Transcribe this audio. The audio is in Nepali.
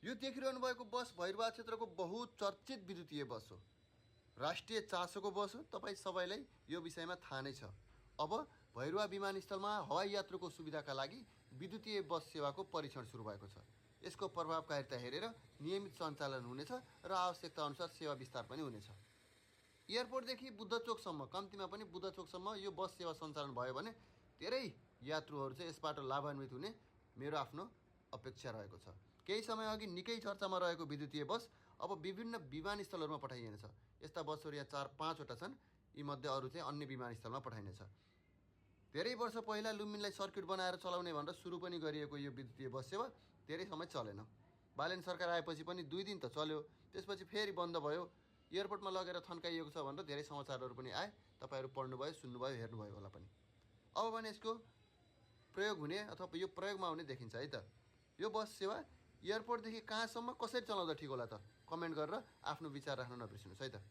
यो देखिरहनु भएको बस भैरवा क्षेत्रको बहुत चर्चित विद्युतीय बस हो। राष्ट्रिय चासोको बस हो। तपाईँ सबैलाई यो विषयमा थाहा नै छ। अब भैरवा विमानस्थलमा हवाई यात्रुको सुविधाका लागि विद्युतीय बस सेवाको परीक्षण सुरु भएको छ। यसको प्रभावकारिता हेरेर नियमित सञ्चालन हुनेछ र आवश्यकता अनुसार सेवा विस्तार पनि हुनेछ। एयरपोर्टदेखि बुद्धचोकसम्म, कम्तीमा पनि बुद्धचोकसम्म यो बस सेवा सञ्चालन भयो भने धेरै यात्रुहरू चाहिँ यसबाट लाभान्वित हुने मेरो आफ्नो अपेक्षा रहेको छ। केही समय अघि निकै चर्चामा रहेको विद्युतीय बस अब विभिन्न विमानस्थलहरूमा पठाइनेछ। यस्ता बसहरू यहाँ 4-5वटा छन्। यीमध्ये अरू चाहिँ अन्य विमानस्थलमा पठाइनेछ। धेरै वर्ष पहिला लुम्बिनीलाई सर्किट बनाएर चलाउने भनेर सुरु पनि गरिएको यो विद्युतीय बस सेवा धेरै समय चलेन। बालेन सरकार आएपछि पनि 2 दिन त चल्यो, त्यसपछि फेरि बन्द भयो। एयरपोर्टमा लगेर थन्काइएको छ भनेर धेरै समाचारहरू पनि आए। तपाईँहरू पढ्नुभयो, सुन्नुभयो, हेर्नुभयो होला पनि। अब भने यसको प्रयोग हुने अथवा यो प्रयोगमा हुने देखिन्छ है त। यो बस सेवा एयरपोर्टदेखि कहाँसम्म कसरी चलाउँदा ठिक होला त? कमेन्ट गरेर आफ्नो विचार राख्न नबिर्सिनुहोस् है त।